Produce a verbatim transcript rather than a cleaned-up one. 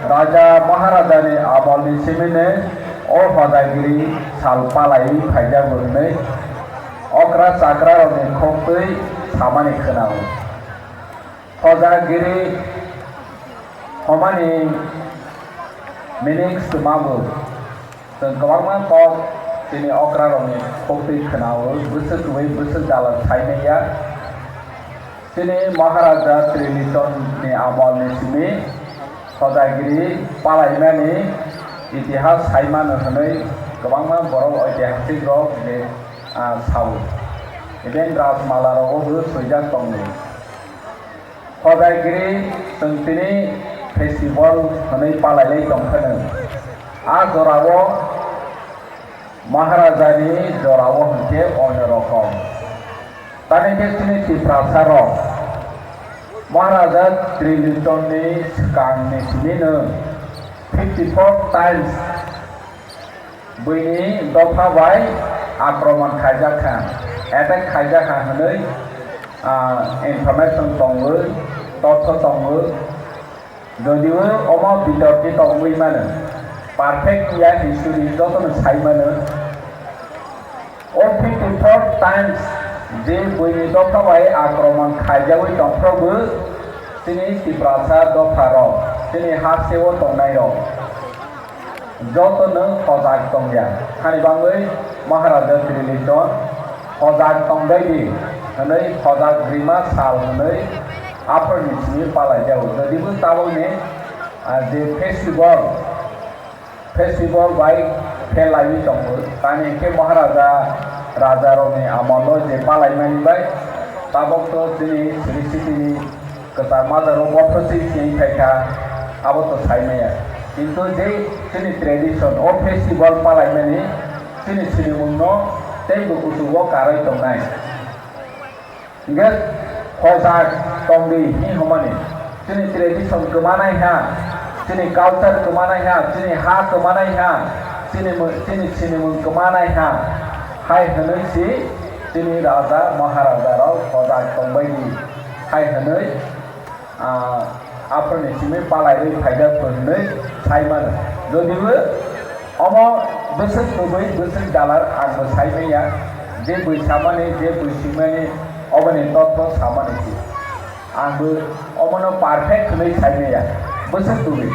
Raja Maharajani amolni simino o hojagiri sal palaiwi phaijago hwnwi okra chakrarokni khuktwi samani khwnao. Hojagiri hwnmani meanings twmabo. Chwng kwbangma kok chini okrarokni khuktwi khwnao, bwswk kwbwi bwswk dalal sai manya. Chini Maharaja Trilichonni amolni simi hojagiri palaimani itihas sai mano hwnwi kwbangma borok oitihasikrok je, ah, sao. Even Rajmalarogo bo swijak tongo. Hojagiri chwng tini festival hwnwi palailai tongphano. A jorao Maharajani jorao hwnkhe onyo rokom. Tamni khe chini Tiprasarok Maharaja Trilichonni swkangni simino fifty four times buini dopha bai akromon khaijak kha, attack khaijak kha hwnwi, ah, information tongo, totho tongo. Jodio omo bitorki tongwi mano, perfect ya history jotono sai mano. O fifty four times je buini dopha bai akromon khaijagwi tongphrobo chini Tiprasa dopharok, chini hasteo tongnairok jotono hojak tongya. Hani bangwi Maharaja Trilichon hojak tongbaidi hwnwi hojak rima sal hwnwi aphurni simi palaijago. Jodibo tabukni, ah, je festival, festival bai phelaiwi tongo. Tamni hwnkhe Maharaja rajarokni amolo je palaimani bai tabuk to chini Sri Sitini kwchar majaro bothor se chini phaikha, abo to sai maya. Kintu je chini tradition, o festival palaimani chini sinimungno teibo kuchugo karwi tongnai. Hingke hojak tongdi hi hwnmani, chini tradition kwmanai ha, chini culture kwmanai ha, chini ha kwmanai ha, chini mw-, chini sinimung kwmanai ha, hai hwnwi si chini raja maharaja rok hojak tongbaidi hai hwnwi, ah, aphuruni simi palaiwi phaijak hwnwi sai mano. Jodibo omo bwswk kwbwi bwswk dalar ang bo sai manya, je bwi samani, je bwi swimani, oboni totho samani si. Ang bo omono perfect hwnwi sai manya, bwswk kwbwi.